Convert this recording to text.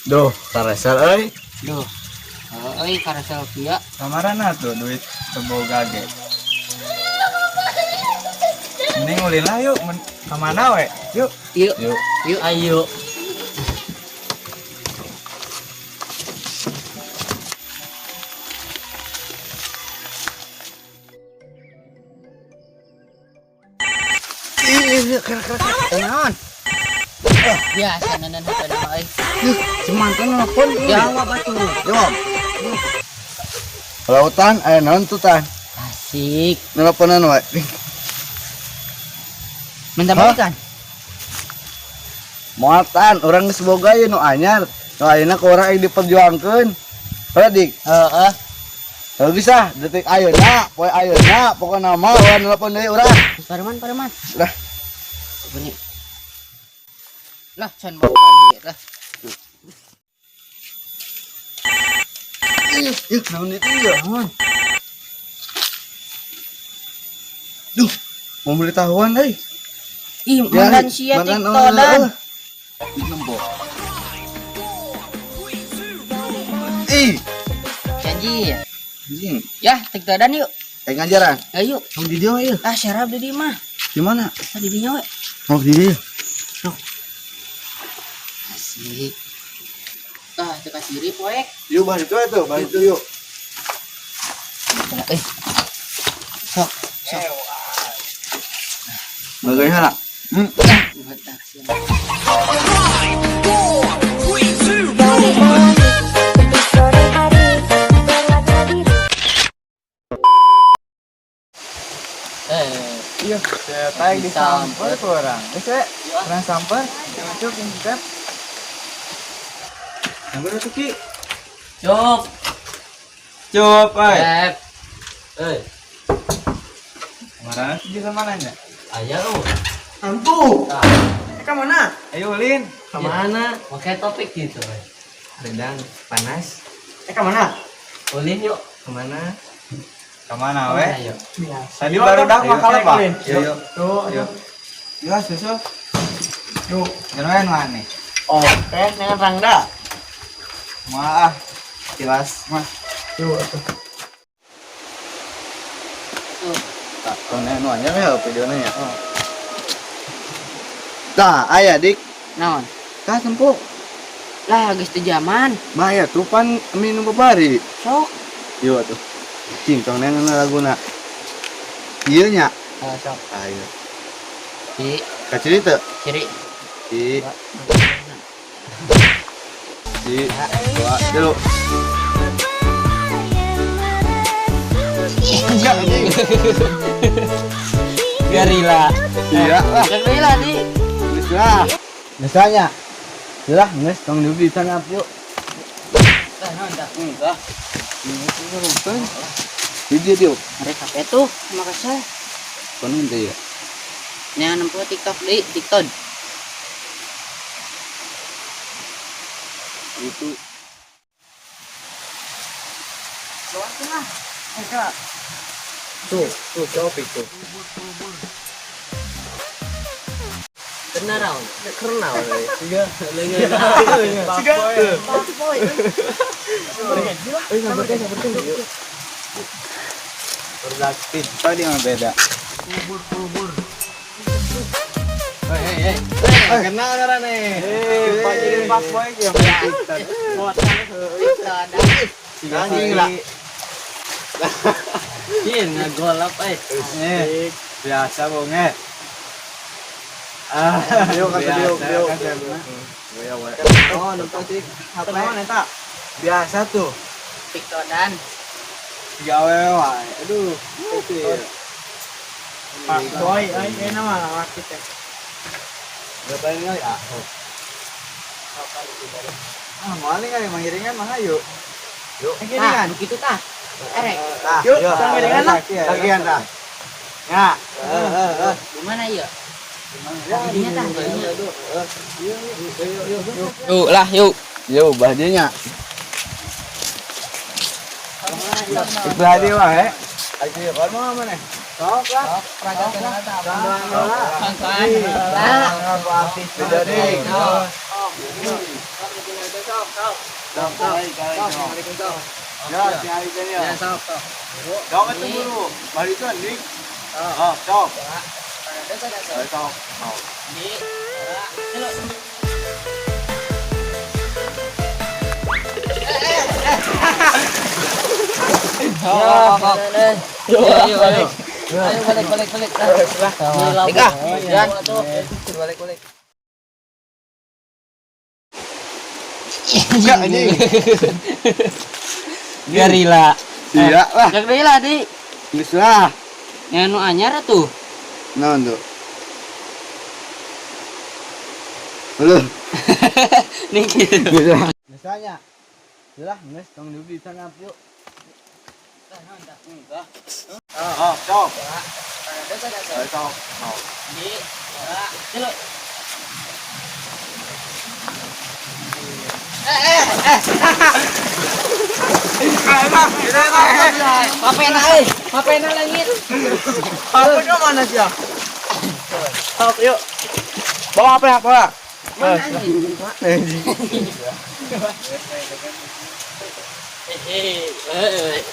Duh, karesel euy. Duh. Euy karesel kieu. Kamarana tuh duit teu boga ge. Mending ulin lah yuk, kemana we? Yuk. Yuk. Yuk. Yuk. Ayo. Ih, keren keren. Naon? Biasa nanan HP nama euy. Ih, si mantan nelpon. Jawab atuh. Jawab. Lautan aya naon tuh tan? Asik. Nelponan wae. Minta Hah? balikan. Moal tan, urang geus boga ye nu anyar. Nu ayeuna ku urang yang diperjuangkeun. Heuh dik. Heeh. Heuh bisa detik ayeuna, poe ayeuna pokona mah urang nelpon deui urang. Pareman, pareman. Lah. Bunyi. Lah, can bawa ieu lah. Ih, ih, naon itu ya? Duh, mau beli tahuan euy. Ih, mantan sia tiktokan. Nempo. Ih, Janji. anjing. Ya, tiktokan yuk. Eh ngajaran. Ayo. Mau di dia ya? Ah, syarab di dieu mah. Di mana? Ah, di dinya we. Mau di dia. Asik. Ah, teu kasiri poek. Yuk, bah itu tuh, bah itu yuk. Eh. Sok, sok. Bagaimana? Hmm. Bentar, siap. Sore hari berwarna biru. Eh, Iya, saya tarik disamper ku urang. Geus we, urang samper, cuk yang step. Samper tuh Ki. Cuk. Cup, euy. Cep. Eh, Kemana sih bisa mananya? ayo. Antu. Ah, Ke mana? Ayo ulin. kemana? Pakai topik gitu, eh. Rendang panas. Eh ke mana? Ulin yuk. Kemana? Kemana we? Ayo. Tadi baru dah makan apa? Yuk, yuk. Tuh, yuk. Yuk, susu. Yuk, jangan mana? Oke, dengan Rangda. Maaf, jelas mah. Yuk, atuh. Tuh. Tak, kau nu anyar ya videonya ya. Tah, aya dik. Naon? Tah tempo. Lah, geus teu zaman. Bahaya tuh pan minum babari. Sok. Yuk atuh. Cing tong neangan laguna. Ieu nya. Ah, sok. Ayo. Di Kaciri teu? kiri. Di. Di. Dua, tilu. Enggak anjing. Gerila. Iya lah. Gerila di. Geus lah. Misalnya. Lah, geus tong di sana yuk. Tah, naon tah? Tah. Di dia dia. Mereka HP tuh sama kesel. Kono teh ya. Yang nempo TikTok di TikTok. Itu Tuh, tuh topik tuh. Benar raun. Keren we. Siga. Siga. Eh, samperkeun, samperkeun. Yuk. Berlaktin, tadi mah beda. Hei, hei. Kenal ngaran nih. Eh, Pak jadi Pak Boy ya. Anjing lah. Iya, ngagolap eh. Eh, biasa bonge. Ah, Yuk, kata dia, biasa, yuk. kan, saya mah. Oh, nonton sih. HP. Naon eta? Biasa tuh. TikTokan. Gawe wae. Aduh. Itu ya. Pak Boy, euy, ieu nama laki teh. Berapa ini ya? Ah, moal nih manggiringan mah ayo. Yuk. Tah, begitu tah. Erek. Tah, Yuk, manggiringan lah. Lagian tah. Ya. Heeh, Gimana ya? Jadinya tah, jadinya. Yuk, Yuk lah, yuk. yuk, bah dia nya. Belah dia wae. Ayo, kalau mau mana? Sok lah. Lah. Beda deh. Sok, sok. Ya, tingalikeun ya. Ya, sok, sok. Sok atuh buru. Bari itu anjing. Oh, sok. Ayo, sok. Oh. Di, dua, tilu. Yuk, yuk, balik. Ayo balik, balik, balik. Tiga. Yan. Balik balik. Ya, anjing. Garila. Iya lah. Jak deui lah, Di. Geus lah. Yang nu anyar atuh. Naon tuh? Halo. Nih gitu. Geus lah. Misalnya. Lah, geus tong di sana yuk. Oh, sok. Ayo, sok. Oh. Di, dua, tilu. Papena euy, papena langit. Apa ke mana sih ya? Sok yuk. Bawa apa ya, bawa? Mana anjing? Hehehe.